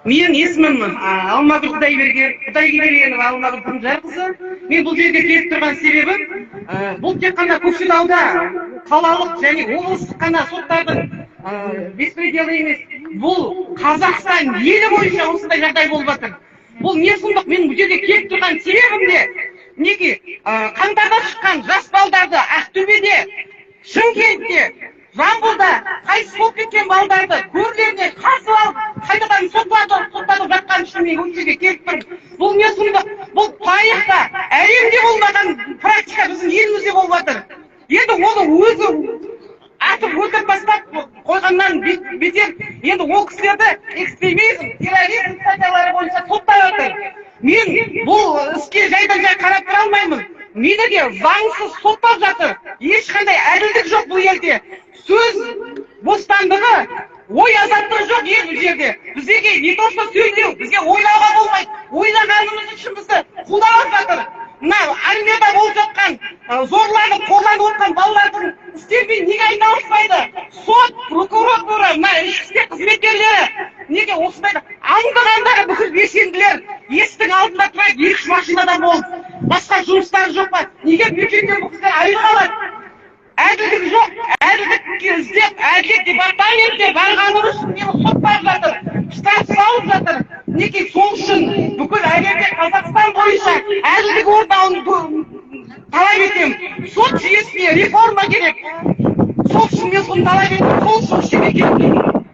Менің есімім Алмагүл Құдайбергенова, Алмагүл Күнжарқызы. Мен бұл жерге келіп тұрған себебім, бұл тек қана Көкшетауда қалалық және облыстық қана соттардың беспределы емес, бұл Қазақстан елі бойынша осындай жағдай болып жатыр. Бұл не сұмдық? Мен бұл жерге келіп тұрған себебім де, неге қаңтарда шыққан жас балдарды Ақтөбеде, Шымкентте, Жамбылда қайтыс болып кеткен балдарды көрлеріне қарсы алып, қайтадан соттатып жатқан үшін мен осы жерге келіп тұрмын. Бұл не сұмдық? Бұл тарихта, әлемде болмаған практика біздің елімізде болып жатыр. Енді оны өзі атып өлтіріп тастап қойғаннан бетер, енді ол кісілерді экстремизм, терроризм статьялары бойынша соттап жатыр. Мен бұл іске жайдан жай қарап тұра алмаймын. Мені де заңсыз соттап жатыр. Ешқандай әділдік жоқ бұл елде. Сөз бостандығы, ой азаттығы жоқ ел бұл жерде. Біздерге не то что сөйлеу, бізге ойлауға болмайды. Ойлағанымыз үшін бізді қудалап жатыр. Мына армияда болып жатқан, зорланып, қорланып отқан балалардың істерімен неге айналыспайды? Сот, прокуратура, мына ішкі істер қызметкерлері неге осындай аңдығандағы бүкіл белсенділер есіктің алдында тұрады, екі үш машинадан болып, басқа жұмыстары жоқ па? Неге бюджеттен бұл кісілер айлық алады? Әділдік жоқ. Әділдікке іздеп, әділет департаментіне барғаным үшін мені соттап жатыр, штраф салып жатыр. Неге? Сол үшін бүкіл әлемде, Қазақстан бойынша әділдік орнауын талап етемін. Сот жүйесіне реформа керек. Сол үшін мен соны талап етемін, сол үшін осы жерге келдім.